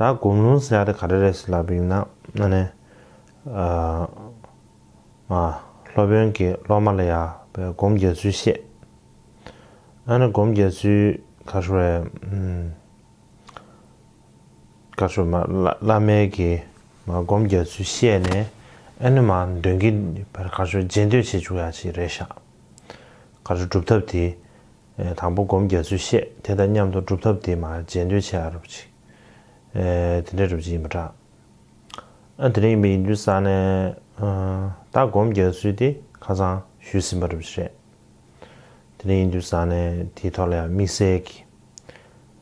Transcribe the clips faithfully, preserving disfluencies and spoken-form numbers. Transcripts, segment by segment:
ད་སྒོམ་ལུང་ཟེར་ཡ་དེ་ག་རེ་རེད་ཟེར་ལབ་པ་ཡིན་ན། ཨ་ནི་ཨ་མ་སློབ་དཔོན་གྱིས་སློབ་མ་ལ་ཡ་སྒོམ་རྒྱག་ཚུལ་བཤད། ཨ་ནི་སྒོམ་རྒྱག་ཚུལ་ག་རེ་རེད། ཨམ། ག་རེ་མ་བླ་བླ་མའི་གི་མ་སྒོམ་རྒྱག་ཚུལ་བཤད་ནས། ཨ་ནི་མ་འདོན་གྱི་བར་ག་རེ་རྗེས་ཟློས་བྱེད་བཅུག་ཡ་ཞིག་རེད་ཤག་ག་རེ་སྒྲུབ་ཐབས་དེ། ཨེ་དང་པོ་སྒོམ་རྒྱག་ཚུལ་བཤད། དེ་དང་མཉམ་དུ་སྒྲུབ་ཐབས་དེ་མ་རྗེས་ཟློས་བྱེད་ཡ་རུ་ཅིག་ཨེ་དེ་འདྲ་རུ་ཅིག་ཡིན་པ་འདྲ། ཨ་དེ་འདྲ་ཡིན་པ་ཡིན་དུས་ས་ནས། ཨ་ད་སྒོམ་རྒྱག་ཚུལ་དེ་ཁ་སང་ཞུས་ཟིན་པ་རུ་ཅིག་རེད། དེ་འདྲ་ཡིན་དུས་ས་ནས་དེའི་ཐོག་ལ་ཡང་དམིགས་བསལ་གྱི་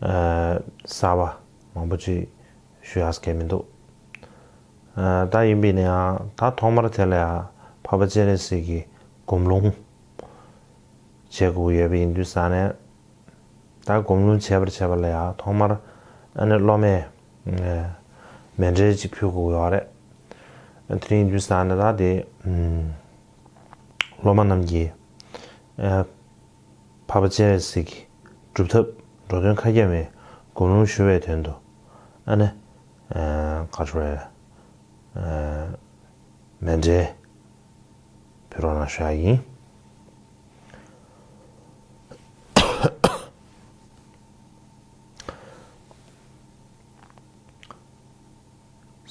ཨ་གསར་པ་མང་པོ་ཅིག་ཞུ་ཡག་གི་མི་འདུག་ཨ་ད་ཡིན་པས་ན་ཡང་ད་ཐོག་མར་དེ་ལ་ཡང་འཕགས་པ་སྤྱན་རས་གཟིགས་ཀྱི་སྒོམ་ལུང་བྱེད་དགོས་ཡོད་པ་ཡིན་དུས་ས་ནས། ད་སྒོམ་ལུང་བྱེད་པར་བྱེད་པ་ལ་ཡང་ཐོག་མར་ཨ་ནི་སློབ་མས་ཨ་མཎྜལ་ཅིག་ཕུལ་དགོས་ཡོད་རེད། དེ་ཡིན་དུས་ས་ནས་ད་དེ་ཨམ་སློབ་མ་རྣམས་ཀྱིས་ཨ་འཕགས་པ་སྤྱན་རས་གཟིགས་ཀྱི་སྒྲུབ་ཐབས་འགྲོ་དོན་མཁའ་ཁྱབ་མའི་སྒོམ་ལུང་ཞུ་བའི་དོན་དུ་ཨ་ནི་ཨ་ག་རེ་ཟེར། ཨ་མཎྜལ་ཕུལ་རོགས་གནང་ཞུ་ཡ་ཡིན།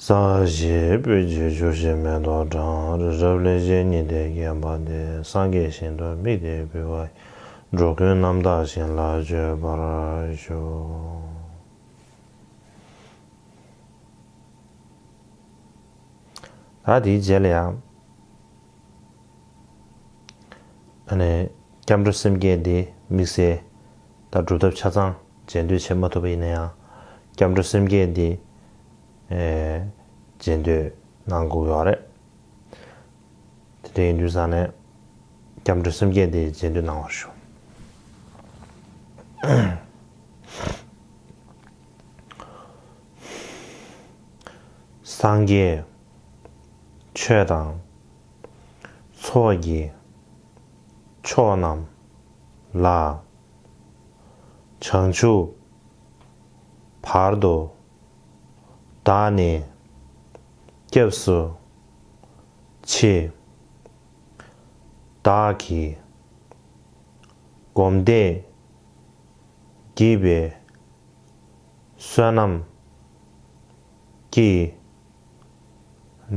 ས་གཞི་སྤོས་ཀྱི་ཆུ་བཞི་མེ་ཏོག་གྲང་། རི་རབ་གླེགས་བམ་ཉི་ཟླས་བརྒྱན་པ་འདི། སངས་རྒྱས་ཞིང་དུ་དམིགས་ཏེ་འབུལ་བ་ཡི། འགྲོ་ཀུན་རྣམ་དག་ཞིང་ལ་སྤྱོད་པར་ཤོག་ད་དེའི་རྗེས་ལ་ཡང་ཨ་ནི་སྐྱབས་འགྲོ་སེམས་བསྐྱེད་འདི་དམིགས་བསལ་ད་སྒྲུབ་ཐབས་ཆ་ཚང་རྗེས་ཟློས་བྱེད་མ་ཐུབ་པ་ཡིན་ན་ཡང་། སྐྱབས་འགྲོ་སེམས་བསྐྱེད་འདི་ཨེ་རྗེས་ཟློས་གནང་དགོས་ཡོད་རེད། དེ་འདྲ་ཡིན་དུས་ས་ནས་སྐྱབས་འགྲོ་སེམས་བསྐྱེད་འདི་རྗེས་ཟློས་གནང་བར་ཞུ། སངས་རྒྱས་ཆོས་དང་ཚོགས་ཀྱི་མཆོག་རྣམས་ལ། བྱང་ཆུབ་བར་དུ་བདག་ནི་སྐྱབས་སུ་མཆི། བདག་གིས་སྒོམ་བཟླས་བགྱིས་པའི་བསོད་ནམས་ཀྱིས།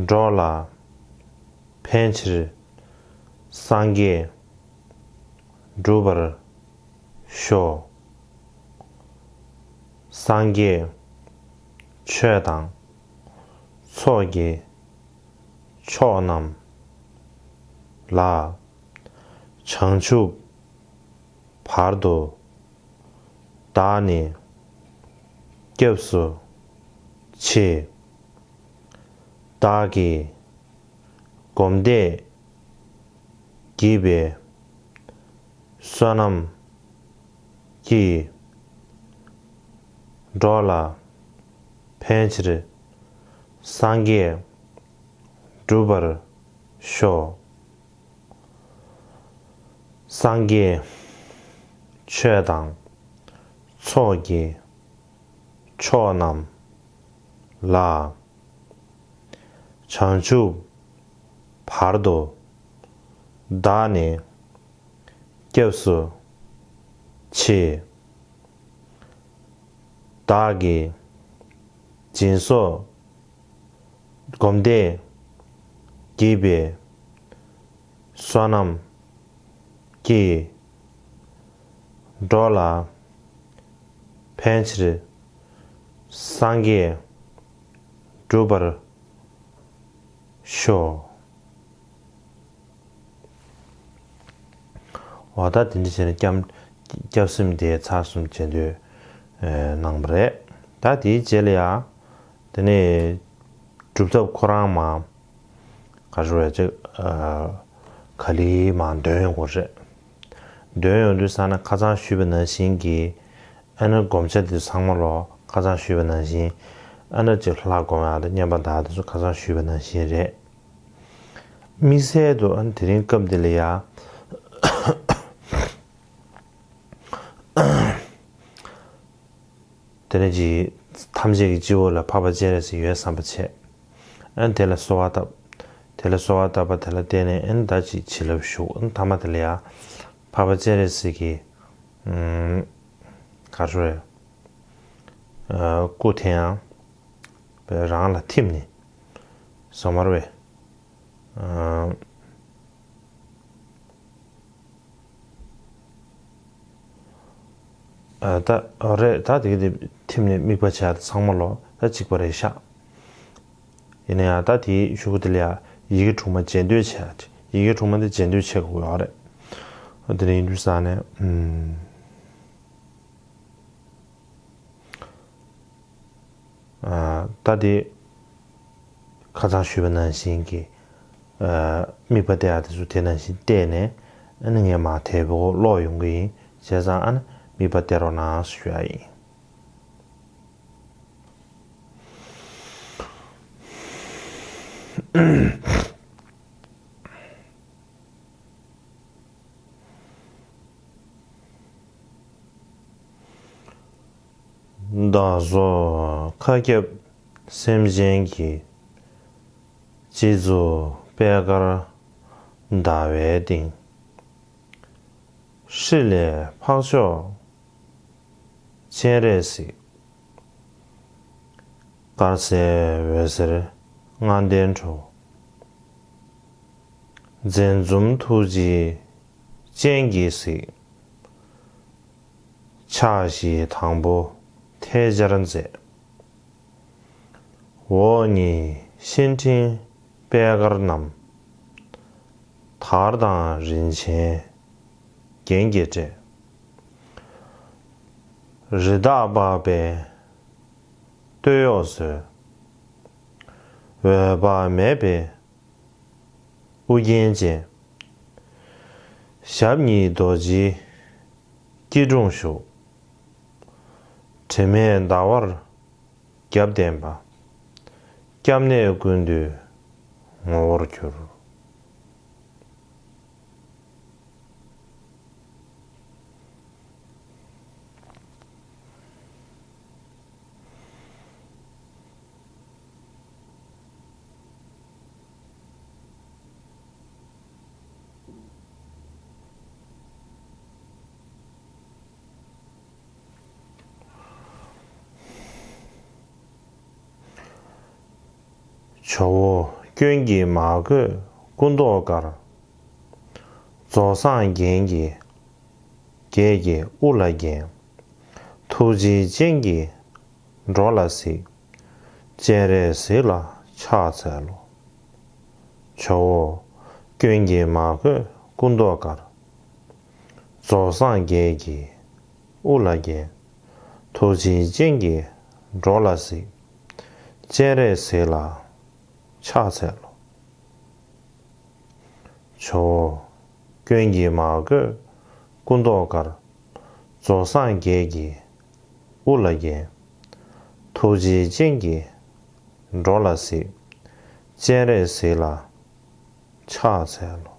འགྲོ་ལ་ཕན་ཕྱིར་སངས་རྒྱས་འགྲུབ་པར་ཤོག་སངས་རྒྱས་ཆོས་དང་ཚོགས་ཀྱི་མཆོག་རྣམས་ལ། བྱང་ཆུབ་བར་དུ་བདག་ནི་སྐྱབས་སུ་མཆི། བདག་གིས་སྒོམ་བཟླས་བགྱིས་པའི་བསོད་ནམས་ཀྱིས། འགྲོ་ལ་ཕན་ཕྱིར་སངས་རྒྱས་འགྲུབ་པར་ཤོག་སངས་རྒྱས་ཆོས་དང་ཚོགས་ཀྱི་མཆོག་རྣམས་ལ། བྱང་ཆུབ་བར་དུ་བདག་ནི་སྐྱབས་སུ་མཆི། བདག་གིས་སྦྱིན་སོགས་སྒོམ་བཟླས་བགྱིས་པའི་བསོད་ནམས་ཀྱིས། འགྲོ་ལ་ཕན་ཕྱིར་སངས་རྒྱས་འགྲུབ་པར་ཤོག་འོ་ད་དེ་འདྲ་བྱས་ནས་སྐྱབས་སྐྱབས་སེམས་དེ་ཚར་གསུམ་བྱེད་འདོད་ཨེ་གནང་བ་རེད། ད་དེའི་རྗེས་ལ་ཡང་དེ་ནས་སྒྲུབ་ཐབས་ཁོ་རང་མ་ག་རེ་རེད་ཅིག་ཨ་ག་ལེར་མ་འདོན་ཡོང་གི་རེད། འདོན་ཡོང་དུས་ས་ན་ཁ་སང་ཞུས་པ་ནང་བཞིན་གྱི་ཨ་ནི་བསྒོམ་བྱ་དེ་ཚང་མ་ལོ་ཁ་སང་ཞུས་པ་ནང་བཞིན་ཨ་ནི་ཅིག་ལྷ་བསྒོམ་ཡག་དང་བསྙེན་པ་དག་དེ་ཚོ་ཁ་སང་ཞུས་པ་ནང་བཞིན་རེད། དམིགས་བསལ་དུ་ཨ་ནི་དེ་རིང་སྐབས་འདི་ལ་ཡ། དེ་ནས་ཅིག་ཐམས་ཅད་ཀྱི་སྤྱི་བོ་ལ་འཕགས་པ་སྤྱན་རས་གཟིགས་ཡོད་བསམ་པ་བྱས། ཨ་ནི་དེ་ལ་གསོལ་བ་བཏབ། དེ་ལ་གསོལ་བ་བཏབ་པ་དེ་ལ་བརྟེན་ནས་ཨ་ནི་ད་ཅིག་བྱིན་རླབས་ཞུགས། ཨ་ནི་ཐ་མ་དེ་ལ་ཡ་འཕགས་པ་སྤྱན་རས་གཟིགས་ཀྱི་ཨམ་ག་རེ་ཟེར། ཨ་སྐུ་དེ་ཡང་རང་ལ་ཐིམ་ནས་ཟེར་མ་རེད་པས། ཨ་ཨ་ད་རེད། ད་དེ་གི་དེ་ཐིམ་ནས་དམིགས་པ་བྱས་ཚང་མ་ལོ་ད་གཅིག་པ་རེད་ཤག། ཡིན་ན་ཡང་ད་དེའི་གཞུག་གུ་དེ་ལ་ཡ་ཡི་གེ་དྲུག་མ་རྗེས་ཟློས་བྱས། ཡི་གེ་དྲུག་མ་དེ་རྗེས་ཟློས་བྱེད་དགོས་ཡོད་རེད། ཨ་དེ་ནས་ཡིན་དུས་ས་ནས་ཨུམ། ད་དེ་ཁ་སང་ཞུས་པ་ནང་བཞིན་གྱི་དམིགས་པ་གཏད་ཡག་དེ་ཚོ་དེ་ནང་བཞིན་གཏད་ནས། ཨ་ནི་ངས་མར་དལ་པོ་ཀློག་ཡོང་གི་ཡིན། བྱས་ཙང་ཨ་ནི་དམིགས་པ་གཏད་རོགས་གནང་ཞུ་ཡག་ཡིན། བདག་སོགས་མཁའ་ཁྱབ་སེམས་ཅན་གྱི། སྤྱི་གཙུག་པད་དཀར་ཟླ་བའི་སྟེང་། ཧྲཱི་ལས་འཕགས་མཆོག་སྤྱན་རས་གཟིགས། དཀར་གསལ་འོད་ཟེར་ལྔ་ལྡན་འཕྲོ། མཛད་འཛུམ་ཐུགས་རྗེའི་སྤྱན་གྱིས་གཟིགས། ཕྱག་བཞི་དང་པོ་ཐལ་སྦྱར་མཛད། འོག་གཉིས་ཤིང་ཕྲེང་པད་དཀར་བསྣམས། དར་དང་རིན་ཆེན་རྒྱན་གྱིས་སྤྲས། རི་དྭགས་པགས་པའི་སྟོད་གཡོགས་གསོལ། འོད་དཔག་མེད་པའི་དབུ་རྒྱན་ཅན། ཞབས་གཉིས་རྡོ་རྗེའི་སྐྱིལ་ཀྲུང་བཞུགས། དྲི་མེད་ཟླ་བར་རྒྱབ་བརྟེན་པ། སྐྱབས་གནས་ཀུན་འདུས་ངོ་བོར་གྱུར། ཇོ་བོ་སྐྱོན་གྱིས་མ་གོས་སྐུ་མདོག་དཀར། རྫོགས་སངས་རྒྱས་ཀྱི་རྒྱས་ཀྱིས་དབུ་ལ་བརྒྱན། ཐུགས་རྗེའི་སྤྱན་གྱིས་འགྲོ་ལ་གཟིགས། སྤྱན་རས་གཟིགས་ལ་ཕྱག་འཚལ་ལོ། ཇོ་བོ་སྐྱོན་གྱིས་མ་གོས་སྐུ་མདོག་དཀར། རྫོགས་སངས་རྒྱས་ཀྱིས་དབུ་ལ་བརྒྱན། ཐུགས་རྗེའི་སྤྱན་གྱིས་འགྲོ་ལ་གཟིགས། སྤྱན་རས་གཟིགས་ལ་ཕྱག་འཚལ་ལོ། ཇོ་བོ་སྐྱོན་གྱིས་མ་གོས་སྐུ་མདོག་དཀར། རྫོགས་སངས་རྒྱས་ཀྱིས་དབུ་ལ་བརྒྱན། ཐུགས་རྗེའི་སྤྱན་གྱིས་འགྲོ་ལ་གཟིགས། སྤྱན་རས་གཟིགས་ལ་ཕྱག་འཚལ་ལོ།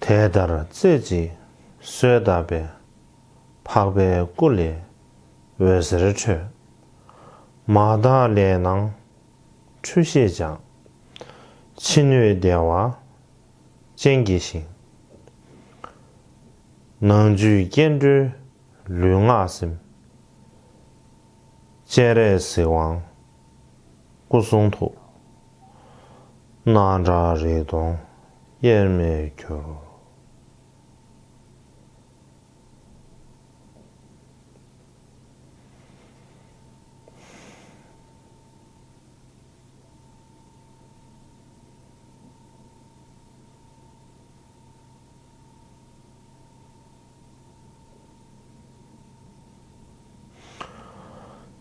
དེ་ལྟར་རྩེ་གཅིག་གསོལ་བཏབ་པས། འཕགས་པའི་སྐུ་ལས་འོད་ཟེར་འཕྲོས། མ་དག་ལས་སྣང་འཁྲུལ་ཤེས་སྦྱངས། ཕྱི་སྣོད་བདེ་བ་ཅན་གྱི་ཞིང་། ནང་བཅུད་སྐྱེ་འགྲོའི་ལུས་ངག་སེམས། སྤྱན་རས་གཟིགས་དབང་སྐུ་གསུང་ཐུགས། སྣང་གྲགས་རིག་སྟོང་དབྱེར་མེད་གྱུར།